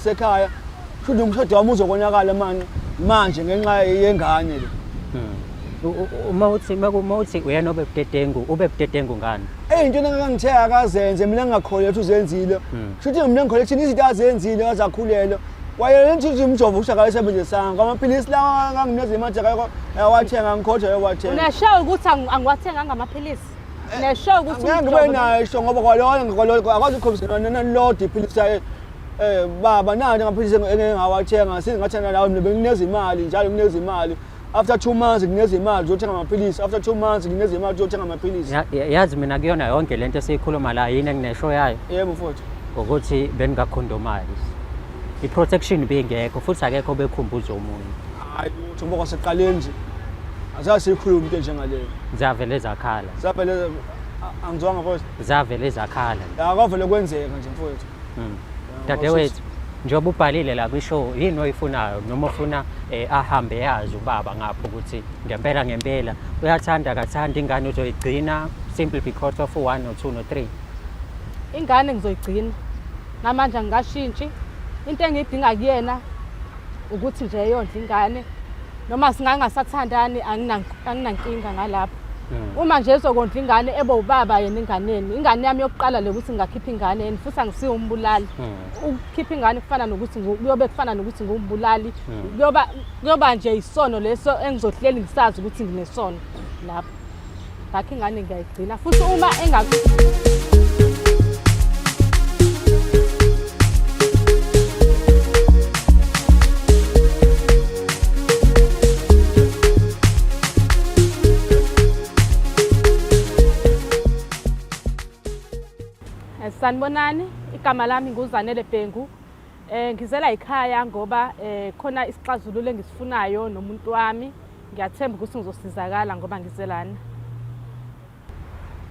ngasekhaya, shuthi umshado wami uzokonakala manje manje ngenxa yengane le. Uma uthi uyena obebudedengu, ube budedengu ngani? Ey'ntweni engangithe akazenze mina ngingakholelwa ukuthi uzenzile. Shuthi mina ngikholelwa ukuthi izinto azenzile azakhulelwa. Wayena nje umjovo usho akayisebenzisanga. Kwamaphilisi lawa anganginikeza imali akayawathenga, ngikhohlwa ayowathenga. Unesho ukuthi angiwathenganga amaphilisi? Nesho ukuthi Ngeke ngibe nayo isho ngoba kwalona kwalona akwazi ukukhombisa nalodwa iphilisi aye baba nani amaphilisi engeke ngawathenga, singathenga nawe mina bengineza imali njalo, ngineza imali after 2 months, ngineza imali uzothenga amaphilisi after 2 months, ngineza imali uzothenga amaphilisi. Yazi mina kuyona yonke lento esiyikhuluma la, yini enginesho yayo? Yebo mfowethu. Ukuthi beningacondomize, i-protection bingekho futhi akekho bekhumbuza omunye. Hayi lutho, ngoba kwasekuqaleni nje azange siyikhulume into enjengaleyo. Zavele zakhala. Zavele, angizwanga mfowethu. Zavele zakhala. Ya, kwavele kwenzeka nje mfowethu. Dadewethu, njengoba ubhalile la kwi-show, yini oyifunayo noma ufuna ahambe yazi ubaba ngapho ukuthi ngempela ngempela uyathanda akathandi, ingane uzoyigcina simply because of one or two no three? Ingane ngizoyigcina, namanje angikashintshi. Into engiyidinga kuyena ukuthi nje eyondla ingane, noma singangasathandani anginankinga ngalapho. Uma nje ezokondla ingane, ebe ubaba yena enganeni, ingane yami yokuqala le ukuthi ngingakhipha ingane, and futhi angisiyo umbulali. Ukukhipha ingane kufana nokuthi kuyobe kufana nokuthi ngumbulali. Kuyoba nje isono leso engizohleli ngisazi ukuthi nginesono lapho. Ngakho ingane ngiyayigcina futhi uma enga. Sanibonani, igama lami nguZanele Bhengu. Ngizela ekhaya ngoba khona isixazululo engisifunayo nomuntu wami. Ngiyathemba ukuthi ngizosizakala ngoba ngizelana.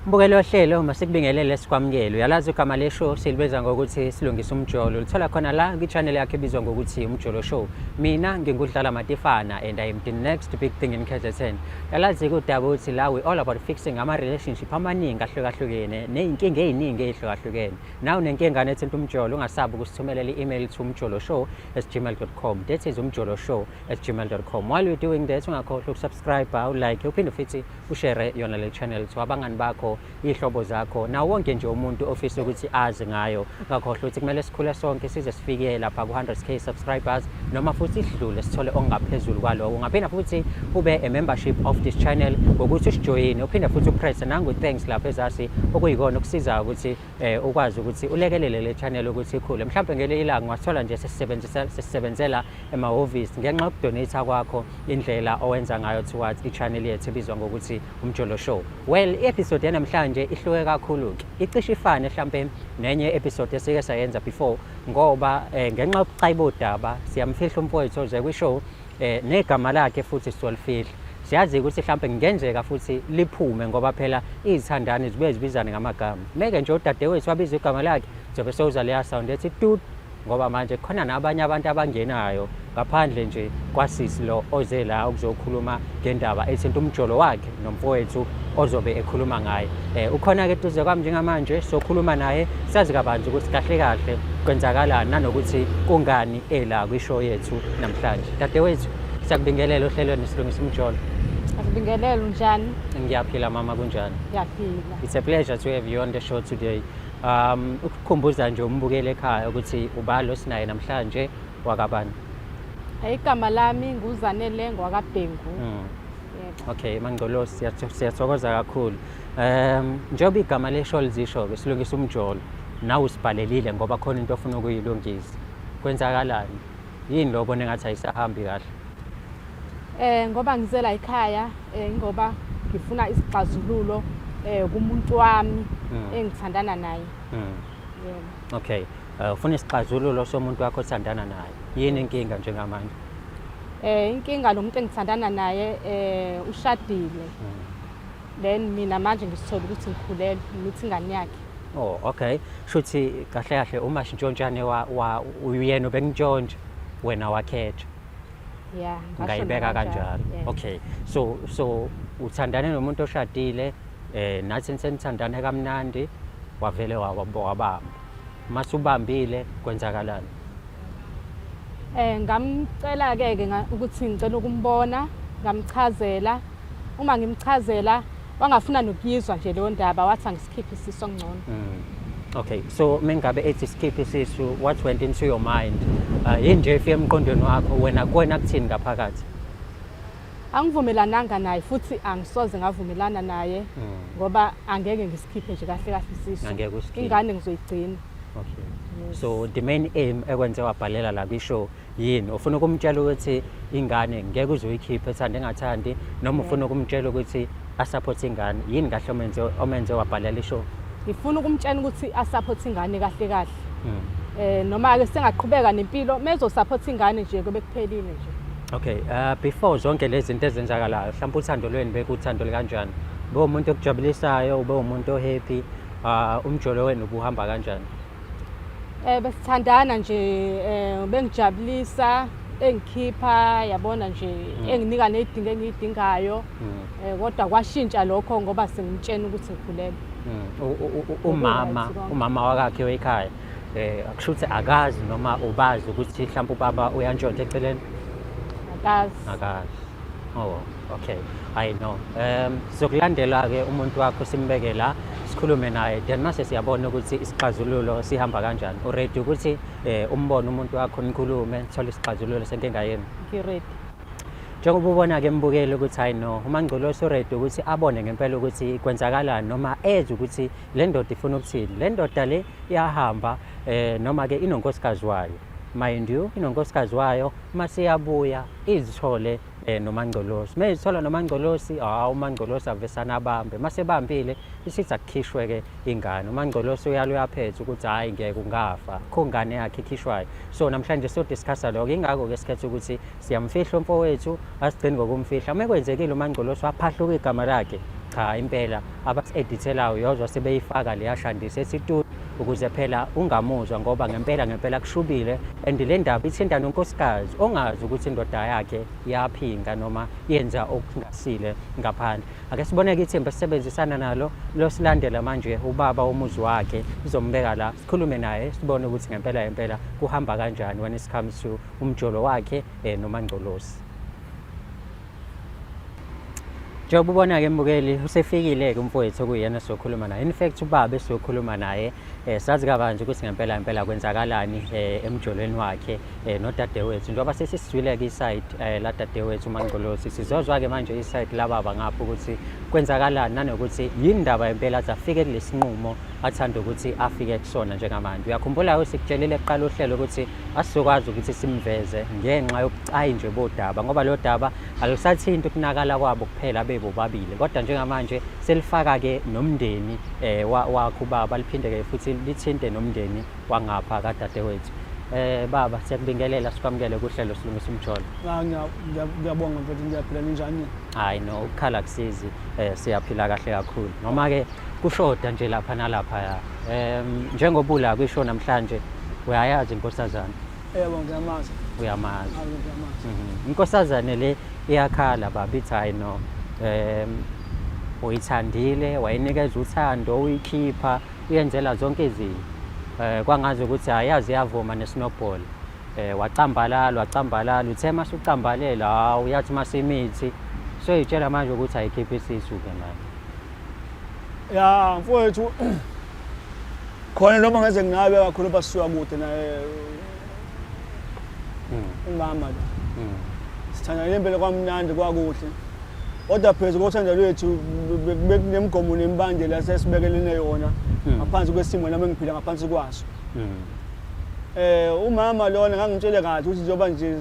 Mbukelo ohlelo, masikubingelele sikwamukele. Uyalazi igama le-show, silibiza ngokuthi Silungisa Umjolo. Lithola khona la kwi-channel yakho ebizwa ngokuthi Umjolo Show. Mina ngingudlala Matifana and I am the next big thing in KZN. Yalazi udaba ukuthi la we all about fixing ama-relationship amaningi ahlukahlukene ney'nkinga ey'ningi ey'hlukahlukene. Nawe unenkinga nethinta umjolo, ungasabi ukusithumelela i-email to umjoloshow@gmail.com. That is umjoloshow@gmail.com. While you're doing that, ungakhohlwa ukusubscribe, ulike, uphinde futhi ushare yona le channel to abangani bakho, iy'hlobo zakho, nawo wonke nje umuntu ofisa ukuthi azi ngayo. Ungakhohlwa ukuthi kumele sikhule sonke size sifike lapha ku-100K subscribers noma futhi sidlule sithole okungaphezulu kwaloko. Ungaphinda futhi ube a membership of this channel ngokuthi usijoyine, uphinde futhi upress nangu-thanks lapha ezasi, okuyikona okusizayo ukuthi ukwazi ukuthi ulekelele le channel ukuthi ikhule. Mhlawumbe ngelinye ilanga ungasithola nje sesisebenzisa sesisebenzela emahhovisi ngenxa yokudonate kwakho, indlela owenza ngayo towards i-channel yethu ebizwa ngokuthi Umjolo Show. Well, i-episode yanamhlanje ihluke kakhulu-ke, icishe ifane mhlampe nenye episode esike sayenza before, ngoba ngenxa yobucayi bodaba siyamfihla umfowethu oze kwi-show, negama lakhe futhi sizolifihla. Siyazi ukuthi mhlampe kungenzeka futhi liphume ngoba phela izithandani zibuye zibizane ngamagama. Meke nje udadewethu wabiza igama lakhe, zobe sewuza leya sound ethi tut, ngoba manje khona nabanye abantu abangenayo ngaphandle nje kwasisi lo oze la ukuzokhuluma ngendaba ethinta umjolo wakhe nomfowethu ozobe ekhuluma ngaye. Ukhona-ke eduze kwami njengamanje, sokhuluma naye sazi kabanzi ukuthi kahle kahle kwenzakalani nanokuthi kungani ela kwishow yethu namhlanje. Dadewethu, siyakubingelela ohlelweni Silungisa Umjolo. Akubingelele, unjani? Ngiyaphila mama, kunjani? Ngiyaphila. It's a pleasure to have you on the show today. Ukukhumbuza nje umbukeli ekhaya ukuthi ubalo sinaye namhlanje wakabani? Igama lami nguZanele ngwakaBhengu. Yebo. Okay, Mangcolosi, siyathokoza kakhulu. Njengoba igama leshow lizisho ke, Silungisa Umjolo, nawe usibhalelile ngoba khona into ofuna ukuyilungisa. Kwenzakalani? Yini lo obona engathi ayisahambi kahle? Ngoba ngizela ekhaya ngoba ngifuna isixazululo kumuntu wami engithandana naye. Yebo. Okay. Ufuna isixazululo somuntu wakho othandana naye. Yini inkinga njengamanje? Inkinga lo muntu engithandana naye ushadile. Then mina manje ngisithola ukuthi ngikhulelwe, ngithi ingane yakhe. Oh, okay. Shuthi kahle kahle uma shintshontshane wa uyena ubengintshontsha, wena wakhetha. Yeah, ngasho Ngayibeka noma kanjalo. Yeah. Okay. So uthandane nomuntu oshadile, nathi senithandane kamnandi, wavele wabamba. Mase ubambile kwenzakalani? Ngamcela-ke ke ukuthi ngicela ukumbona, ngamchazela. Uma ngimchazela wangafuna nokuyizwa nje leyo ndaba, wathi angisikhiphe isisu okungcono. Okay, so mengabe ethi sikhiphe isisu, what went into your mind? Yini nje efike emqondweni wakho wena kuwena kuthini ngaphakathi? Angivumelananga naye futhi angisoze ngavumelana naye ngoba angeke ngisikhiphe nje kahle kahle isisu. Angeke usikhiphe. Ingane ngizoyigcina. Okay. So the main aim ekwenze wabhalela la kwishow yini? Ufuna ukumtshela ukuthi ingane ngeke uze uyikhiphe ethanda engathandi noma ufuna ukumtshela ukuthi asupport ingane? Yini kahle omenze wabhalela ishow? Ngifuna ukumtshela ukuthi asupport ingane kahle kahle. Noma ke sengaqhubeka nempilo mezo support ingane nje kube kuphelile nje. Okay, before zonke lezi zinto ezenzakalayo, mhlawumbe uthando lwenu bekuthando kanjani? Ube umuntu okujabulisayo, ube umuntu ohappy, umjolo wenu ubuhamba kanjani? Besithandana nje, bengijabulisa, engikhipha, yabona nje, enginika nezidingo engiyidingayo. Kodwa kwashintsha lokho ngoba sengimtshena ukuthi ngikhulelwe. Umama, Right, umama wakakhe wekhaya, akusho ukuthi akazi noma ubazi ukuthi mhlawumbe ubaba uyantshontsha eceleni? Akazi. Akazi. Oh, okay. I know. Sizokulandela ke umuntu wakho simbeke la, sikhulume naye, then mase siyabona ukuthi isixazululo sihamba kanjani. Uready ukuthi umbone umuntu wakho nikhulume, nithole isixazululo senkinga yenu? Ngiready. Njengoba ubona ke mbukeli ukuthi I know uMangcolosi uready ukuthi abone ngempela ukuthi kwenzakalani noma ezwe ukuthi le ndoda ifuna ukuthini. Le ndoda le iyahamba noma ke inonkosikazi wayo. Mind you, inonkosikazi wayo masiyabuya izithole noMangcolosi. Mayizithola noMangcolosi, hawu uMangcolosi avesana abambe. Masebambile isithi akukhishwe ke ingane. uMangcolosi uyala uyaphetha ukuthi hayi ngeke ungafa. Kho ngane yakhe ikhishwayo. So namhlanje so discussa lokho. Ingakho ke sikhethe ukuthi siyamfihla umfowethu, asigcini ngokumfihla. Uma kwenzekile uMangcolosi waphahluka igama lakhe, cha impela abasi-edithelayo uyozwa sebeyifaka leya shandisa ethi tu ukuze phela ungamuzwa ngoba ngempela ngempela kushubile and le ndaba ithinta nonkosikazi ongazi ukuthi indoda yakhe yaphinga noma yenza okungasile ngaphandle. Ake sibone-ke ithimba esisebenzisana nalo losilandela manje ubaba womuzi wakhe sizombeka la sikhulume naye sibone ukuthi ngempela ngempela kuhamba kanjani when it comes to umjolo wakhe noMangcolosi. Njengoba ubona-ke mbukeli usefikile-ke umfowethu okuyena esizokhuluma naye. In fact ubaba esizokhuluma naye sazi kabanzi ukuthi ngempela ngempela kwenzakalani emjolweni wakhe nodadewethu. Njengoba sesisizwile-ke iside ladadewethu uMangcolosi, sizozwa-ke manje iside lababa ngapha ukuthi kwenzakalani nanokuthi yini ndaba impela aze afike kulesinqumo athanda ukuthi afike kusona njengamanje. Uyakhumbula sikutshelile kuqala uhlelo ukuthi asizokwazi ukuthi simveze ngenxa yobucayi nje bodaba, ngoba lo daba alusathinti ukunakala kwabo kuphela bebobabili, kodwa njengamanje selifaka-ke nomndeni wakho ubaba, liphinde-ke futhi lithinte nomndeni wangapha kadadewethu. Baba siyakubingelela, sikwamukele kuhlelo Silungisa Umjolo. Ngiyabonga mfethu, ngiyaphila. Ninjani? Hayi no, ukukhala kusizi, siyaphila kahle kakhulu. Noma-ke kushoda nje lapha nalaphaya. Njengoba ula kwisho namhlanje, uyayazi inkosazane? Yebo, ngiyamazi. Uyamazi. Ngiyamazi. Inkosazane le iyakhala baba, ithi hayi no, uyithandile, wayinikeza uthando, uyikhipha, uyenzela zonke izinto. Kwangazi ukuthi ayazi iyavuma nesnowball. Wacambalala, wacambalala, uthe masucambalela, hawu uyathi masimithi. Soyitshela manje ukuthi ayikhiphe isisu ke manje. Ya mfowethu, khona noma ngeze ngingabe kakhulu basuka kude naye umama lo. Sithandana impela kwamnandi kwakuhle. Kodwa phezu kothando lwethu bekunemigomo nemibandela esesibekelene yona ngaphansi kwesimo nami engiphila ngaphansi kwaso. Umama lona ngangimtshele kahle ukuthi njengoba nje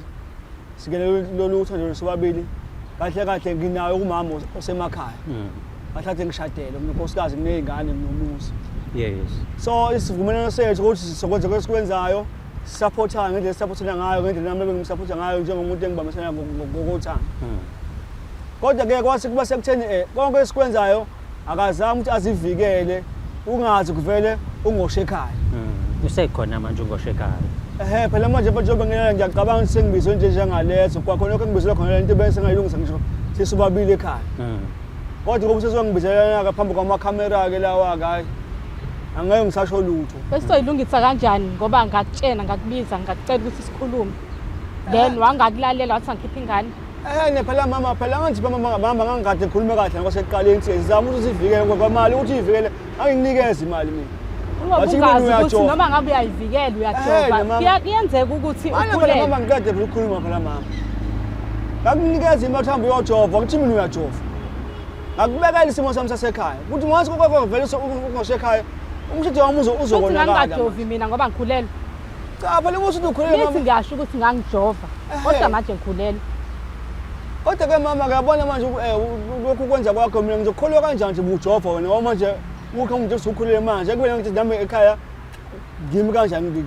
singene lolu uthando lwesobabili, kahle kahle nginayo umama osemakhaya. Kahle kahle ngishadele, nginenkosikazi, nginey'ngane, nginomuzi. So isivumelwano sethu ukuthi sizokwenza konke esikwenzayo, sisupportane ngendlela esisupportana ngayo, ngendlela nami ebengimsupporta ngayo njengomuntu engibambisana ngokothando. Kodwa ke kwase kuba sekutheni konke esikwenzayo akazange ukuthi azivikele, ungazi kuvele ungoshe ekhaya. Usekhona manje ungoshe ekhaya. Ehhe, phela manje njengoba ngilala ngiyacabanga ukuthi sengibizwe nje njengaleso, kwakhona lokho engibizwe khona lento bese ngayilungisa ngisho sesibabili ekhaya. Kodwa ngoba sesongibizela phambi kwamakhamera ke lawa ke, hayi angeke ngisasho lutho. Besizoyilungisa kanjani ngoba ngakutshena, ngakubiza, ngakucela ukuthi sikhulume. Then wangakulalela wathi angikhiphe ingane. Eh phela mama, phela ngathi mama, mama ngangikade ngikhulume kahle kwasekuqaleni ukuthi zama ukuthi uzivikele ngokwemali, ukuthi uyivikele, anginikeze imali mina. Ungoba Wathi kimi ungazi ukuthi uyajova. noma ngabe uyayivikela uyajova. Mama. Kuyenzeka ukuthi Mana phela ukhulelwe. mama, ngiqede phela ukukhuluma phela mama. Ngakunikeza imali uhambe uyojova, kuthi mina uyajova. Ngakubekela isimo sami sasekhaya. Ukuthi once kwavele ungosekhaya, umshado wami Futhi uzokonakala. ngangingajovi mina ngoba ngikhulelwe. Cha phela ukuthi ukhulelwe Ngithi mama. ngiyasho ukuthi ngangijova. Kodwa manje ngikhulelwe. Kodwa ke mama, ngiyabona manje lokhu kwenza kwakho, mina ngizokholwa kanjani nje bujova wena, ngoba manje ukho umuntu osukhulele manje ekubeni ngithi nami ekhaya ngimi kanjani,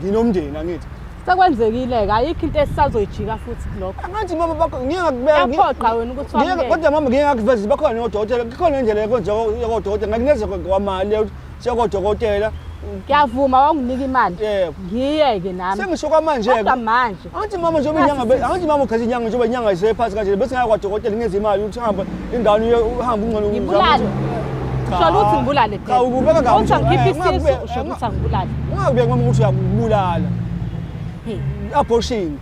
nginomndeni angithi. Sekwenzekile-ke, ayikho into esisazoyijika futhi kulokho. Angathi mama bakho ngike ngakubeka. Kuyaphoqa wena ukuthi wamukele. Kodwa mama, ngike ngakuveza bakhona nodokotela, kukhona indlela yokwenza yakodokotela, ngakuneze kwamali yokuthi siye kodokotela. Ngiyavuma, wawunginika imali. Yebo. Ngiyeke nami. Sengisho kwamanje. Kodwa manje Angithi mama, njengoba inyanga angithi mama ukhetha inyanga, njengoba inyanga isephansi kanje, bese ngaya kwadokotela ngeze imali ukuthi uhambe ingane uye uhambe ungcono. Ngibulale? Cha. Usho ukuthi ngibulale phela. Cha, ukubeka kabi. Uthi angikhiphe isisu, usho ukuthi angibulale. Ungakubeki mama ukuthi uyakubulala. Abortion.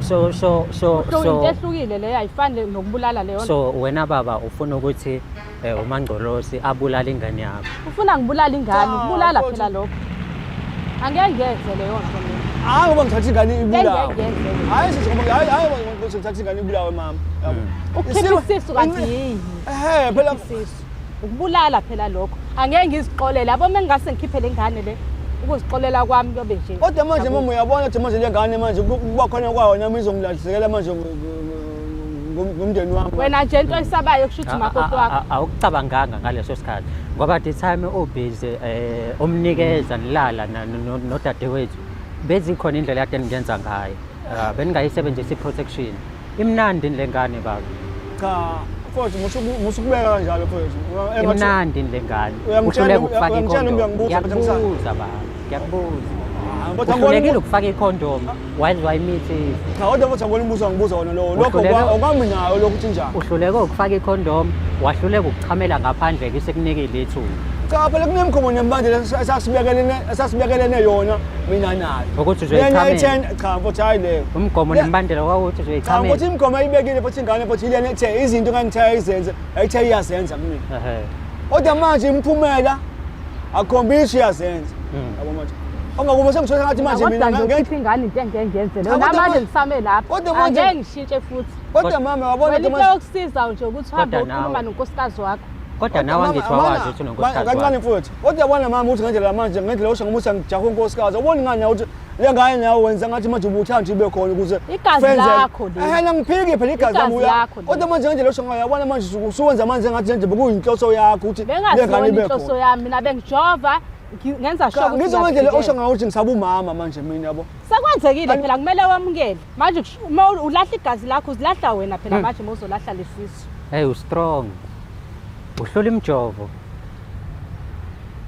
So so so So into so ehlukile leyo, ayifani nokubulala leyo nto. So wena baba ufuna ukuthi uMangcolosi abulale ingane yakho. Ufuna ngibulale ingane, Cha, ukubulala mfowethu. phela lokho. Angeke ngiyenze leyo nto mina. Hayi ngoba ngithatha ingane ibulawe. Ngeke ngiyenze leyo. Hayi sisi, ngoba hayi hayi ngoba ngithatha ingane ibulawe mama. Yabo. Ukukhipha isisu kanti yini? Ehhe phela. Isisu. Ukubulala phela lokho. Angeke ngizixolele. Yabo uma ngingase ngikhiphe le ngane le, ukuzixolela kwami kuyobe nje. Kodwa manje Yabo. mama, uyabona ukuthi manje le ngane manje kuba khona kwayo nami izongilahlekelwa manje ngomndeni wami. Wena nje into oyisabayo kusho ukuthi umakoti wakho. Awukucabanganga ngaleso sikhathi ngoba the time ubhizi umnikeza nilala nodadewethu, bezikhona indlela yakade ningenza ngayo. Ah, beningayisebenzisa i-protection. Imnandi le ngane baba. Cha mfowethu, musukubeka kanjalo mfowethu. Imnandi le ngane. Uyangitshela- Uhluleka ukufaka uyangitshela ikhondom. uyangibuza, but angisazi. Ngiyakubuza baba, ngiyakubuza. Kodwa Uhlulekile ukufaka ikhondom waze wayimithisa. Cha kodwa futhi angibona umbuzo angibuza wona lowo. Lokho okwami nayo lokho ukuthi njani. Uhluleke ukufaka ikhondom, wahluleka ukuchamela ngaphandle ke sekunikile ithuba. Cha phela kunemigomo nemibandela esasibekelene yona mina nayo. Ukuthi uzoyichamela. Lena i-10, cha mfowethu, hayi leyo. Umgomo nemibandela kwawukuthi Cha uzoyichamela. mfowethu, imigomo ayibekile futhi ingane futhi ilena ethe izinto engangithe ayizenze, ayithe iyazenza kumina. Kodwa manje imiphumela akukhombisi iyazenza. Yabo manje. Ongakuba sengithola ngathi manje Kodwa mina nje ukukhipha ingane into engeke ngiyenze leyo. Cha, kodwa Namanje ngisame lapho. kodwa manje- Angeke ngishintshe futhi. Kodwa mama wabona Wena ukuthi into manje yokusiza nje ukuthi uhambe Kodwa ukhuluma nonkosikazi wakho. Kodwa nawe angithi wawazi ukuthi unonkosikazi Kancane wakho. mfowethu. Kodwa yabona mama ukuthi ngendlela manje, ngendlela osho ngomusa ngijaha unkosikazi. Awuboni ngani nawe ukuthi le ngane nawe wenza ngathi manje ubuthanda ibe khona ukuze Igazi lakho leli. Eh nangiphiki phela igazi Igazi lami uya. lakho leli. Kodwa manje ngendlela osho ngayo, yabona manje usuwenza manje ngathi nje bekuyinhloso yakho ukuthi le ngane Bengasiyona ibe inhloso khona. yami, mina bengijova ngenza sure Cha, ukuthi ngizwa ngendlela ngiyakuvikela. osho ngayo ukuthi ngisaba umama manje mina yabo. Sekwenzekile phela, kumele wamukele. Manje uma ulahla igazi lakho uzilahla wena phela manje uma uzolahla lesisu. Hey u-strong. Uhlula imjovo.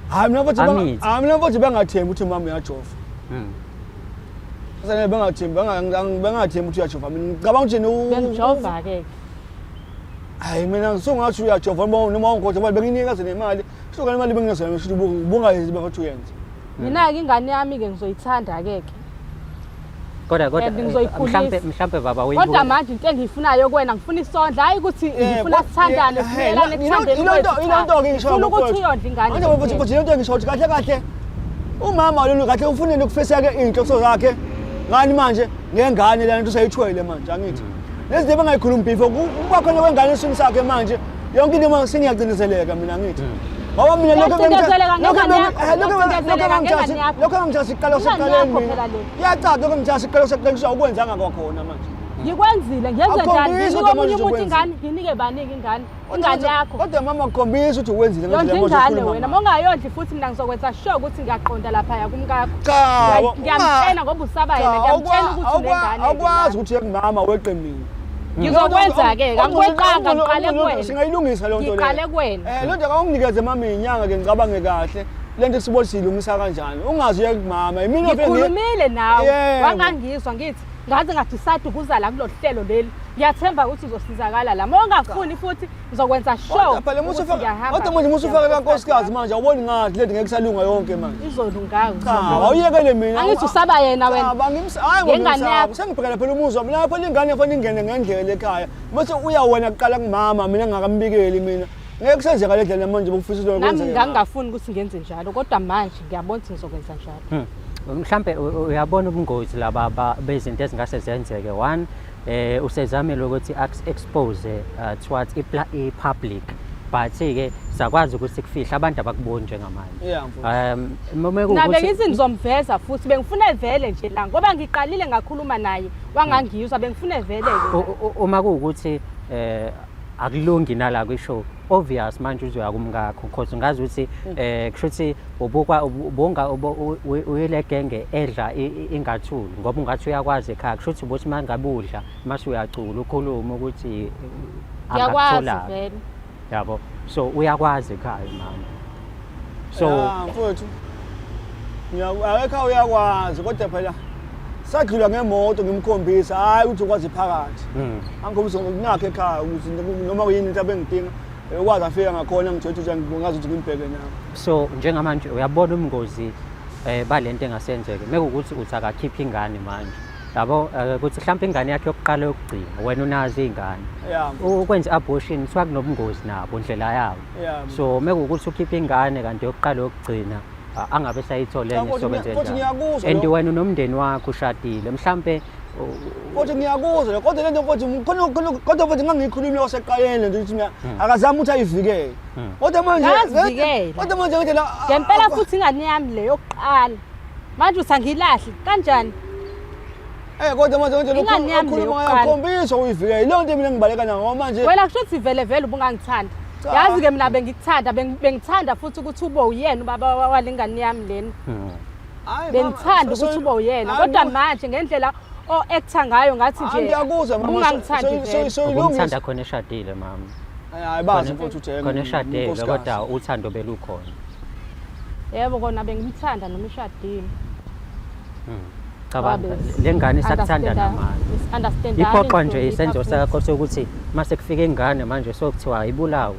Hayi mina mfowethu Amithi. hayi mina mfowethu bengathembi ukuthi umama uyajova. Sene bengathembi, bengathembi ukuthi uyajova. Mina ngicabanga ukuthi Bengijova ke. Hayi mina ngisungathi uyajova noma ungodwa ngoba benginikeza nemali. Suka nemali benginikeza yona, shuthi ubungayenzi bengathi uyenze. Mina ke ingane yami ke ngizoyithanda ke ke. Kodwa kodwa And ngizoyikhulisa. mhlambe baba Kodwa uyibuka. manje into engiyifunayo kuwena, ngifuna isondla, hayi ukuthi ngifuna sithandane, simelane ekuthandeni kwethu. Ilonto ke ngisho Ngifuna ukuthi uyondle ingane. Manje mfowethu, futhi ilonto ngisho ukuthi kahle kahle umama lolu kahle ufunele ukufiseka iy'nhloso zakhe ngani manje ngengane lana nto usayithwele manje angithi. Lezi zinto bengayikhulumi before kuba khona kwengane esiswini sakhe manje yonke into manje sengiyacindezeleka mina angithi. Ngoba mina lokho Uyacindezeleka ngengane yakho, uyacindezeleka ngengane yakho. lokho engangithatha isiqalo Ingane sekuqaleni yakho mina. phela le. Kuyacaca lokho engithatha isiqalo sekuqaleni kusho ukwenzanga kwakhona manje. Ngikwenzile, ngenze njani? Akukhombisi Nginike ukuthi omunye manje umuntu uzokwenzile. ingane, nginike banike ingane. Ingane yakho. Kodwa mama kukhombisa ukuthi uwenzile Yondla ngendlela manje ingane okhuluma wena. ngayo. Uma ungayondli futhi mina ngizokwenza sure ukuthi ngiyaqonda laphaya kumkakho. Cha, Ngiyamtshela ngoba usaba Cha, yena, ngiyamtshela ukuthi unengane. Awukwazi ukuthi uye kumama weqe mina. Ngizokwenza-ke, angikweqanga, ngiqale kuwena. Singayilungisa leyo nto leyo. Ngiqale kuwena. Lo nto awunginikeze mama inyanga ke ngicabange kahle. Lento sibona siyilungisa kanjani. Ungazi uye kumama. Yimina vele Ngikhulumile nawe Yebo. wangangizwa ngithi ngaze ngadecide ukuza la kulolu hlelo leli. Ngiyathemba ukuthi uzosizakala la. Uma ungafuni futhi ngizokwenza sure. Kodwa phela ukuthi musufaka ngiyahamba kodwa manje musufaka ngiya kankosikazi manje awuboni ngathi lento ngeke kusalunga yonke manje. Izolunga. Cha, awuyekele mina. Angithi usaba yena wena. Cha, bangimsa hayi Ngengane ngoba yakho. sengibhekela phela umuzwa mina phela ingane fanele ingene ngendlela ekhaya. Bese uya wena kuqala kumama mina ngingakambikeli mina. Ngeke kusenzeka le ndlela manje bokufisa Nami ukwenzeka. ngangingafuni ukuthi ngenze njalo kodwa manje ngiyabona ukuthi ngizokwenza njalo. Mhlambe uyabona ubungozi laba bezinto ezingase zenzeke. One, usezamile ukuthi expose towards i-public but ke sakwazi ukuthi kufihle abantu abakuboni njengamanje. Yeah, mfowethu. Uma Nabe kuwukuthi ngithi ngizomveza futhi bengifuna evele nje la ngoba ngiqalile ngakhuluma naye wangangizwa bengifuna evele ke. Uma kuwukuthi akulungi nala kwishow obvious manje uzoya kumkakho because ngazi ukuthi kusho ukuthi ubukwa ubunga uyile genge edla ingathuli ngoba ungathi uyakwazi ekhaya kusho ukuthi ubuthi mangabe udla mase uyacula ukhulume ukuthi Ngiyakwazi angakutholaphi vele. yabo so uyakwazi ekhaya mama so Ya, mfowethu. Akekho uyakwazi kodwa phela sadlula ngemoto ngimkhombisa hayi ukuthi ukwazi phakathi. Angikhombisa ngokunakho ekhaya ukuthi noma kuyini into abengidinga ukwazi afika ngakhona ngithethe ukuthi ngikwazi ukuthi ngimbheke nawe. So njengamanje uyabona ubungozi balento engasenzeke mekuwukuthi uthi akakhiphe ingane manje yabo ukuthi mhlawumbe ingane yakhe yokuqala yokugcina wena unazo iy'ngane Yeah. Ukwenza i-abortion kuthiwa kunobungozi nabo ndlela yabo Yeah. so mekuwukuthi ukhiphe ingane kanti yokuqala yokugcina angabe esayithole Cha, enye futhi sokwenze futhi njani ngiyakuzwa and lokho. wena unomndeni wakho ushadile mhlampe Futhi ngiyakuzwa lokho, kodwa lento futhi kodwa futhi ngangiyikhulumile kwaseqaleni lento ukuthi mina akazami ukuthi ayivikele. Kodwa manje Ngazivikela. Kodwa manje ngendlela Ngempela futhi ingane yami le yokuqala. Manje uthi angilahli kanjani? Kodwa manje ngendlela Ingane yami le okhuluma ngayo yokuqala. akhombisa ukuyivikela. Leyo nto mina ngibaleka nayo ngoba manje Wena kusho ukuthi vele vele ubungangithanda. Cha. Yazi ke mina bengikuthanda bengithanda futhi ukuthi ube uyena ubaba walengane yami lena. Hayi, mama, Bengithanda ukuthi ube uyena hayi, kodwa mama, manje ngendlela o actor ngayo ngathi hayi, nje ngiyakuzwa mama, ubungangithandi vele. soyilungisa. Ubumthanda khona eshadile mama. Hayi bazi mfowethu uthi Khona eshadile kodwa uthando belukhona. Yebo kona bengimthanda noma eshadile. Cabanga Wabe le ngane isakuthanda namanje. Understand. Iphoqwa nje isenzo sakho sokuthi mase kufika ingane manje sokuthiwa ayibulawe.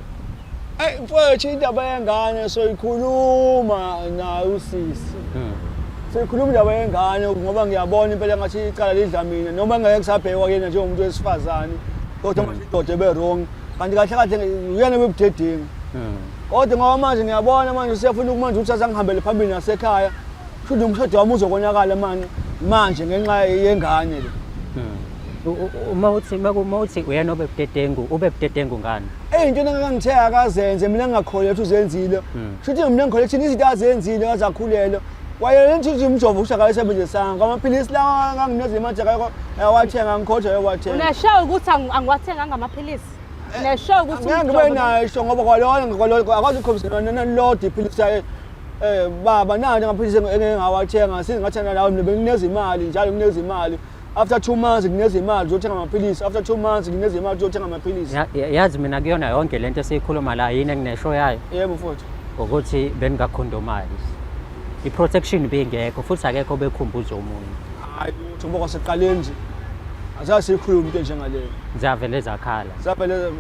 Ey mfowethu indaba yengane soyikhuluma naye usisi. Soyikhuluma indaba yengane ngoba ngiyabona impela ngathi icala lidla mina noma ngeke kusabhekwa kuyena njengomuntu wesifazane. Kodwa manje indoda ebe wrong kanti kahle kahle uyena obebudedengu. Kodwa ngoba manje ngiyabona manje usefuna ukumanje ukuthi azangihambele phambili nasekhaya. Kusho umshado wami uzokonakala manje manje ngenxa yengane le. Uma uthi uma uthi uyena obebudedengu ubebudedengu ngani? Eyinto engangithe akazenze mina ngingakholelwa ukuthi uzenzile. Kusho ukuthi mina ngikholelwa ukuthi izinto azenzile azakhulelwa. Wayena nje umjovo ukuthi akayisebenzisanga. Amaphilisi lawa nganginikeza manje akayikho ayawathenga ngikhohlwa ayawathenga. Unesho ukuthi angiwathenganga amaphilisi. Unesho ukuthi Angeke ngibe nayo isho ngoba kwalona kwalona akwazi ukukhombisa nalodwa iphilisi yaye baba nani amaphilisi engeke ngawathenga singathanda nawe mina bengineza imali njalo ngineza imali after 2 months ngineza imali uzothenga amaphilisi after 2 months ngineza imali uzothenga amaphilisi. Yazi mina kuyona yonke lento esiyikhuluma la yini enginesho yayo Yebo mfowethu. ukuthi beningakhondomayizi. I-protection bingekho futhi akekho obekhumbuza omunye. Hayi lutho ngoba kwaseqaleni nje azange siyikhulume into enjengaleyo. Zavele zakhala. Zavele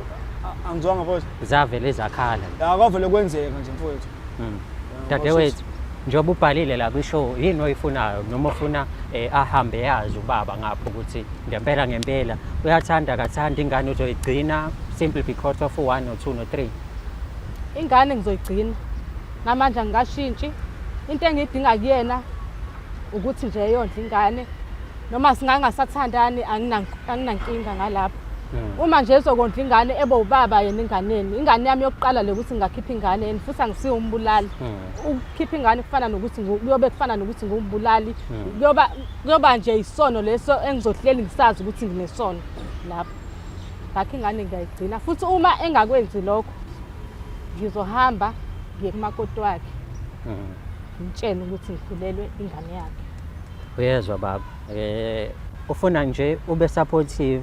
angizwanga mfowethu. Zavele zakhala. Ya kwavele kwenzeka nje mfowethu. Dadewethu njengoba ubhalile la kwishow yini oyifunayo noma ufuna ahambe yazi ubaba ngapho ukuthi ngempela ngempela uyathanda akathandi ingane uzoyigcina simply because of 1 or 2 or 3. Ingane ngizoyigcina. Namanje angikashintshi. Into engiyidinga kuyena ukuthi nje eyondle ingane noma singangasathandani anginankinga ngalapho. Uma nje ezokondla ingane ebe ubaba yena enganeni. Ingane yami yokuqala le ukuthi ngingakhipha ingane and futhi angisiyo umbulali. Ukukhipha ingane kufana nokuthi kuyobe kufana nokuthi ngumbulali. Kuyoba nje isono leso engizohleli ngisazi ukuthi nginesono lapho. Ngakho ingane ngiyayigcina futhi uma engakwenzi lokho ngizohamba ngiye kumakoti wakhe. Ngimtshele ukuthi ngikhulelwe ingane yakhe. Uyezwa baba, ufuna nje ube supportive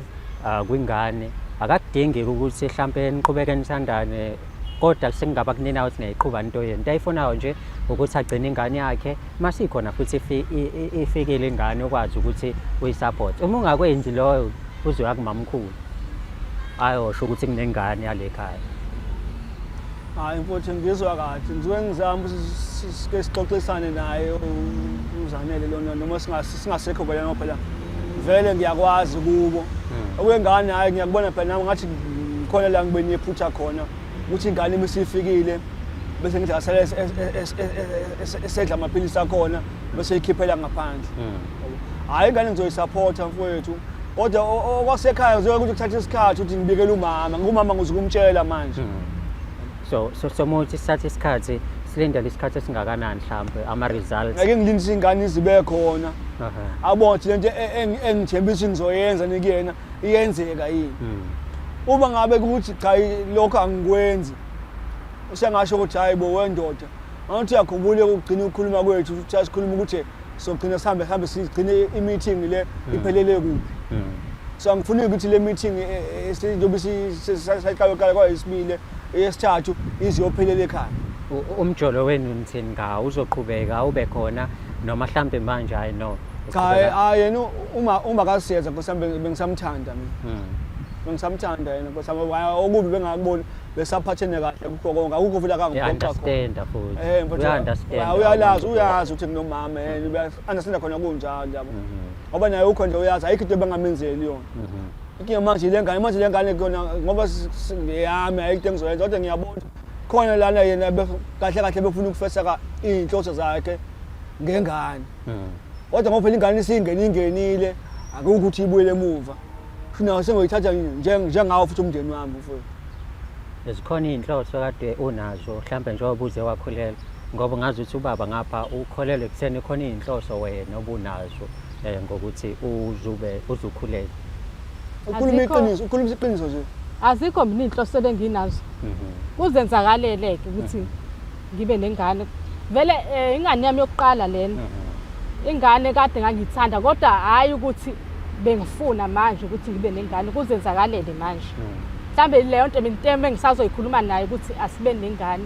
kwingane. Akakudingi ukuthi mhlambe niqhubeke nithandane Kodwa sekungaba kunina ukuthi niyayiqhuba into yenu. Into ayifunayo nje ukuthi agcine ingane yakhe, masikhona futhi ifikile ingane ukwazi ukuthi uyisupport. Uma ungakwenzi loyo uzoya kumamkhulu ayosho ukuthi kunengane yale khaya. Hayi mfowethu, ngizwa kahle, ngisuke ngizama ukuthi sike sixoxisane naye uZanele lona, noma singasekho kwena, ngoba phela vele ngiyakwazi kubo okwengane. Hhayi, ngiyakubona phela nami, ngathi khona la ngibe nephutha khona ukuthi ingane uma isifikile bese ngithi asale esedla amaphilisi akhona bese ikhiphela ngaphandle. Hhayi, ingane ngizoyisaphotha mfowethu, kodwa okwasekhaya kuzoke ukuthi kuthathe isikhathi ukuthi ngibikele umama, ngumama ngizokumtshela manje. So uma uthi sithathe isikhathi, silindele isikhathi esingakanani mhlawumbe ama-results? Ngeke ngilindise ingane izibe khona, abone ukuthi lento engithembisa ngizoyenza nikuyena iyenzeka yini. Uma ngabe kuthi cha, lokho angikwenzi, usengasho ukuthi hayi bo wendoda, ngathi uyakhumbula ukugcina ukukhuluma kwethu ukuthi asikhuluma ukuthi sogcina sihambe sihambe sigcine i-meeting le iphelele kuphi. So angifuni ukuthi le meeting njengoba sayiqala qala kwayisibili, eyesithathu iziyophelela ekhaya. Umjolo wenu nithini ngawo? Uzoqhubeka ube khona noma mhlambe manje hayi no? Cha, hayi, yena uma kasiyeza, nkosi yami, bengisamthanda mina. Bengisamthanda yena, nkosi yami, okubi bengakuboni, besaphathene kahle kukho konke, akukho futhi akangiphoxa khona. Uya-understanda futhi. Mfowethu, Uya-understand. Uyalazi, uyazi ukuthi nginomama, uya-understanda khona kunjalo, yabo. Ngoba naye ukho nje uyazi ayikho into ebangamenzeli yona. Inkinga manje le ngane, manje le ngane kona ngoba ngeyami, ayikho into engizoyenza, kodwa ngiyabona khona lana yena kahle kahle befuna ukufeseka iy'nhloso zakhe ngengane. Kodwa ngoba phela ingane isingene ingenile, akukho ukuthi ibuyele emuva. Futhi nayo sengoyithatha njengawo futhi umndeni wami mfowethu. Zikhona iy'nhloso kade unazo mhlampe njengoba uze wakhulelwa, ngoba ngazi ukuthi ubaba ngapha ukholelwa ekutheni khona iy'nhloso wena obunazo ngokuthi uzube uzukhulelwe. Ukhuluma iqiniso, ukhuluma iqiniso nje. Azikho mina iy'nhloso ebenginazo. Kuzenzakalele-ke ukuthi ngibe nengane. Vele ingane yami yokuqala lena. Ingane kade ngangiyithanda, kodwa hhayi ukuthi bengifuna manje ukuthi ngibe nengane, kuzenzakalele manje. Mhlambe leyo nto mina into engisazoyikhuluma naye ukuthi asibe nengane.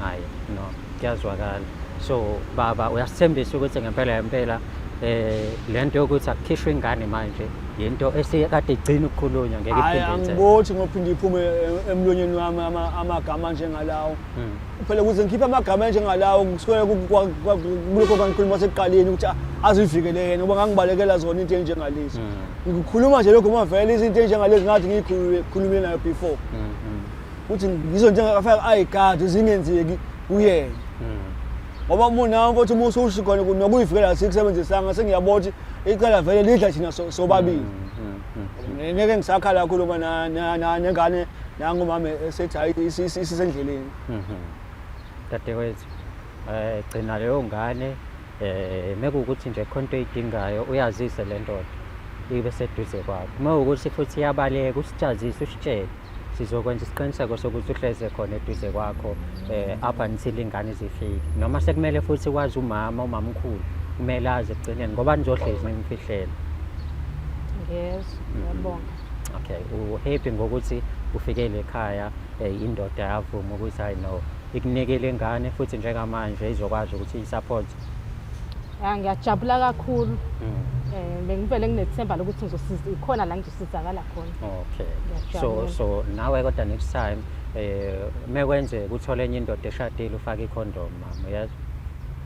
Hayi no, kuyazwakala. So baba, uyasithembisa ukuthi ngempela ngempela lento yokuthi akukhishwe ingane manje yinto esikade igcina ukukhulunywa, ngeke Hhayi, iphinde yenzeke? Angibothi ngophinde iphume emlonyeni wami amagama anjengalawo. Phela ukuze ngikhiphe amagama anjengalawo kusuke kulokho kangikhuluma sekuqaleni ukuthi azivikele yena, ngoba ngangibalekela zona into enjengalezi. Ngikhuluma nje lokho uma vele izinto enjengalezi ngathi ngiyikhulumile nayo before. Ukuthi ngizo njengafika ayigade zingenzeki kuyena. Ngoba uma mfowethu uma ususho khona nokuyivikela sikusebenzisanga, sengiyabona ukuthi icala vele lidla thina sobabili. Ngeke ngisakhala kakhulu uma nengane nangumama esethi hayi, isisendleleni. Dadewethu, gcina leyo ngane, mekuwukuthi nje khona into oyidingayo uyazise le ndoda ibe seduze kwakho. Uma ukuthi futhi iyabaleka usijazise, usitshele, sizokwenza isiqiniseko sokuthi uhleze khona eduze kwakho up until ingane izifike. Noma sekumele futhi kwazi umama, umamkhulu kumele azi ekugcineni, ngoba nizohlezi nimfihlela. Ngiyezwa, ngiyabonga. Okay, u-happy ngokuthi ufikele ekhaya, indoda yavuma ukuthi hayi no, ikunikele ingane futhi njengamanje izokwazi ukuthi iyi-support? Ya, ngiyajabula kakhulu. Bengivele nginethemba lokuthi ngizosiza, ikhona la ngizosizakala khona. Okay. So Ngiyajabula. So nawe kodwa next time mekwenzeka uthole enye indoda eshadile, ufake icondom, mama, uyezwa?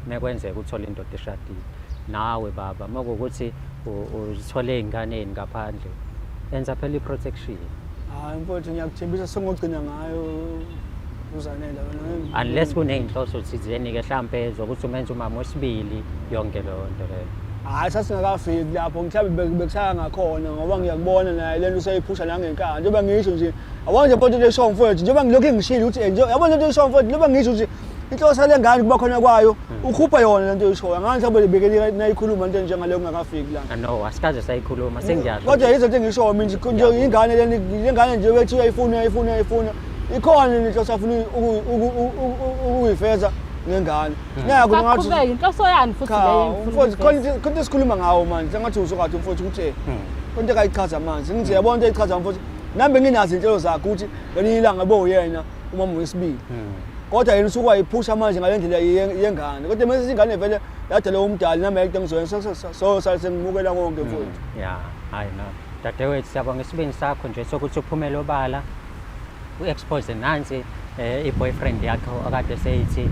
Mekwenzeka uthole indoda eshadile. Nawe baba, mekuwukuthi uzithole ey'nganeni ngaphandle, enza phela i-protection. Hayi mfowethu, ngiyakuthembisa sengogcina ngayo uZanele wena. Unless kuney'nhloso thizeni-ke hlampe zokuthi umenze umama wesibili, yonke leyo nto leyo. Hhayi, sasingakafiki lapho, mhlawumbe bekusaya ngakhona, ngoba ngiyakubona naye lento useyiphusha nangenkani. Njengoba ngisho nje, yabona nje mfowethu into eshoyo mfowethu, njengoba ngilokhu ngishilo ukuthi yabona lento eshoyo mfowethu, njengoba ngisho ukuthi inhloso yale ngane kuba khona kwayo, ukhupha yona lento oyishoyo. Angani mhlawumbe bekele nayikhuluma into enjengaleyo kungakafiki la. Ah, no, asikaze sayikhuluma, sengiyasho. Kodwa yizo into engishoyo mina nje, ingane leni, le ngane nje bethi uyayifuna, uyayifuna, uyayifuna. Ikhona inhloso afuna ukuyifeza ngengane. Naku ngathi Saqhubeka, inhloso yani futhi cha, leyo engifuna mfowethu, khona ukuyifeza? into esikhuluma ngawo manje, sengathi usukathi mfowethu ukuthi khona into ekayichaza manje. Ngithi yabona into eyichaza mfowethu. Nami benginazo iy'nhlelo zakhe ukuthi ngelinye ilanga kube uyena umama wesibili. Kodwa yena usuke wayiphusha manje ngale ndlela yengane. Kodwa mase ingane vele yadalwa umdali nami ayikho into engizoyenza so sale sengimukela konke mfowethu. Ya, hayi no. Dadewethu siyabonga isibindi sakho nje sokuthi uphumele obala u-expose nansi i-boyfriend yakho akade seyithi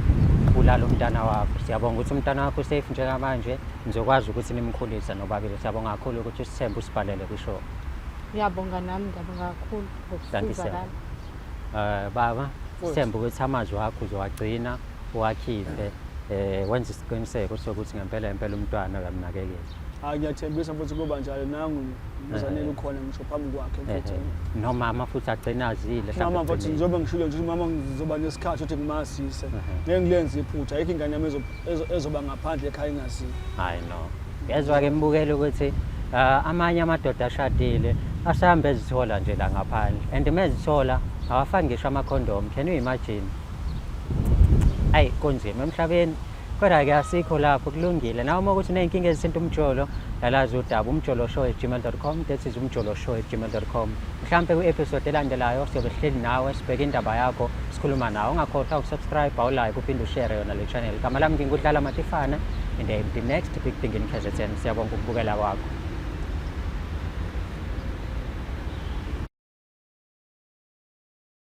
bulala umntana wakho. Siyabonga ukuthi umntana wakho usafe njengamanje, nizokwazi ukuthi nimkhulise nobabili. Siyabonga kakhulu ukuthi usithembe usibhalele kwi-show. Ngiyabonga nami, ngiyabonga kakhulu Thank you, sir. ngokusizakala. Baba, sithemba ukuthi amazwi akho uzowagcina uwakhiphe wenze isiqiniseko sokuthi ngempela impela umntwana uyamnakekela. Hayi ngiyathembisa futhi kuba njalo nangu uZanele ukhona ngisho phambi kwakhe mfethu. Nomama futhi agcina azile Mama mfethu njengoba ngishilo nje mama ngizoba nesikhathi ukuthi ngimazise. Ngeke ngilenze iphutha ayikho ingane yami ezoba ngaphandle ekhaya ingazile. Hayi no. Yezwa-ke mbukele ukuthi amanye amadoda ashadile asahambe ezithola nje la ngaphandle and uma ezithola awafaki ngisho amakhondomu. Can you imagine? Ayi kunzima emhlabeni. Kodwa-ke asikho lapho kulungile. Nawe uma ukuthi uney'nkinga ezithinta umjolo, lalazi udaba umjoloshow@gmail.com. That is umjoloshow@gmail.com. Mhlampe kwi-episode elandelayo siyobe sihleli nawe sibheke indaba yakho sikhuluma nawe. Ungakhohlwa ukusubscribe, awulike, uphinde ushare yona le channel. Igama lami nginguDlala Matifana and I am the next big thing in KZN. Siyabonga ukubukela kwakho.